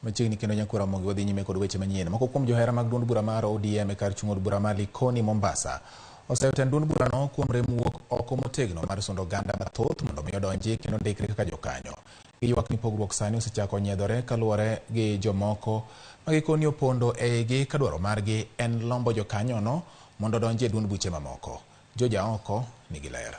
Machiegni kendo nyakwar Ramogi wadhi nyime kod weche manyien. Moko kuom johera mag duond bura mar ODM e kar chung' od bura ma Likoni Mombasa oseyo tend duond burano kuom rem wuok oko motegno mar sundo oganda mathoth mondo mi odonji kendo ndikre kaka jokanyo. Giywak ni pogruok sani osechako nyiedhore kaluwore gi jomoko ma gikoni opondo e igi ka dwaro margi en lombo jokanyono mondo odonji e duond buche mamoko. Joja oko nigi ler.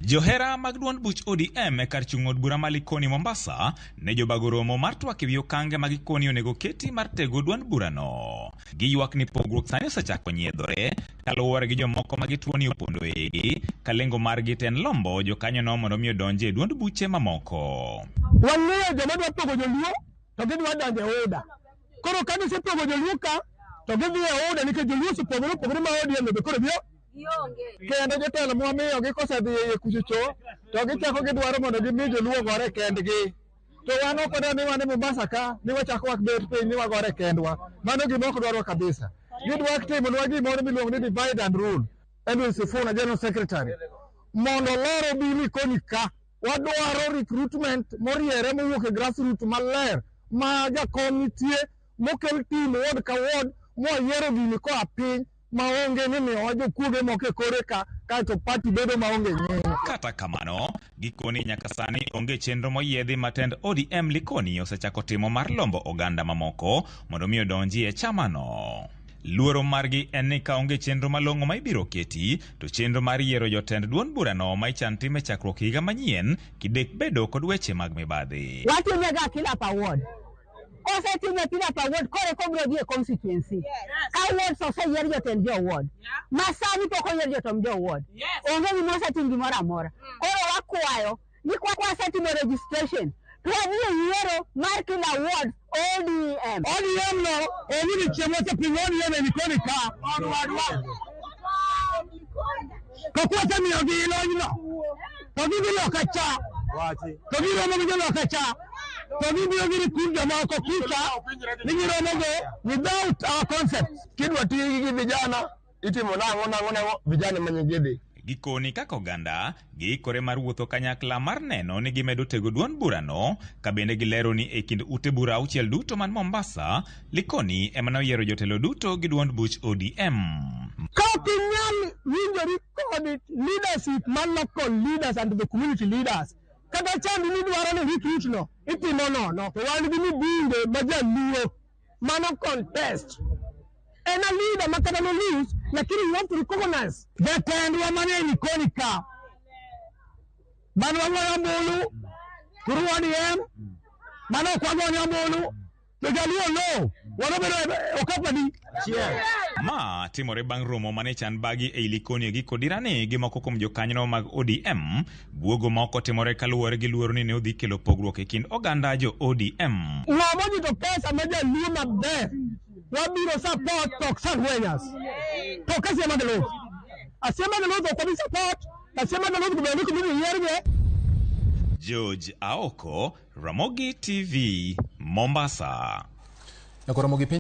Johera mag duond buch ODM e kar chung' od bura ma Likoni Mombasa ne jobago romo mar twak ewi okange ma gikoni onego keti mar tego duond burano. Giywak ni pogruok sani osechako nyiedhore kaluwore gi jomoko ma gituo ni opondo e igi ka lengo margi to en lombo jokanyono mondo mi odonji e duond buche mamoko. Wang'eyo joma dwa pogo joluo to gidwa donjo e UDA. Koro ka gisepogo joluo ka to gidhi e UDA nikech joluo osepogore opogore ma ODM be koro biro kendo jotelo mwamiyogi kosedhi e iye kuchocho to gichako gidwaro mondo gimi joluo gore kendgi. To wan ok wadwar ni wan e Mombasa ka ni wachako wabet piny ni wagore kendwa. Mano gima ok dwarwa kabisa. Gidwa timonwa gimoro miluongo ni divide and rule. Edwin Sifuna, General Secretary, mondo olor obi Likoni ka. Wadwaro recruitment moriere mowuok e grassroots maler ma jakom nitie mokel team ward ka ward mwayiero gini koa piny maonge ni miyowa jokuoge moko e kore ka kaeto party bedo maonge nying. Kata kamano, gikoni nyaka sani onge chenro moyiedhi ma tend ODM Likoni osechako timo mar lombo oganda mamoko mondo mi odonji e chamano. Luoro margi en ni ka onge chenro malong'o ma ibiro keti, to chenro mar yiero jotend duond burano ma ichan tim e chakruok higa manyien kidek bedo kod weche mag mibadhi. Watimega kila pa ward. Kosetime kila pa ward, koro eka obiro dhi e constituency. Ka wards oseyier jotend jo ward. Ma sani pok oyier jotend jo ward. Onge gima osetim gimoro amora. Koro wakwayo ni kwasetimo registration to wadhi e yiero mar kila ward ODM. ODM no onge ni chiemo osepingo ODM e Likoni ka. To kwasemiyogi lonyno to gidhi loka cha to giromo gi joloka cha to gibiro gi recruit jomoko kucha ni giromo go without our concept. Kidwa ti gi vijana itimo nang'o nang'o nang'o vijana ema nyigi Gikoni kaka oganda giikore mar wuotho kanyakla mar neno ni gimedo tego duond burano ka bende gilero ni e kind ute bura auchiel duto man Mombasa, Likoni ema noyiero jotelo duto gi duond buch ODM. Ka ok inyal winjori kod leadership mar local leaders and the community leaders, kata chandi midwaro ni recruit no itimo nono. To wan gi mbunge ma jaluo mano contest. En a leader ma kata no lose, lakini you have to recognize Jatendwa manie Likoni ka mane wagoyo ombulu through ODM mane ok wagoyo ombulu to jaluo no wanobedo okapu adi? Ma timore bang' romo mane chan bagi ei Likoni e giko dirani gi moko kuom jokanyono mag ODM. Buogo moko timore kaluwore gi luoro ni ne odhi kelo pogruok e kind oganda jo ODM. Ng'ama ojito pesa ma jaluo maber wabiro support to ok Sangwenyas. To ok Asiema Geloth. Asiema Geloth ok wabi support. Asiema Geloth bende kuma ibiro yiergie. George Aoko, Ramogi TV, Mombasa. Nyakwar Ramogi piny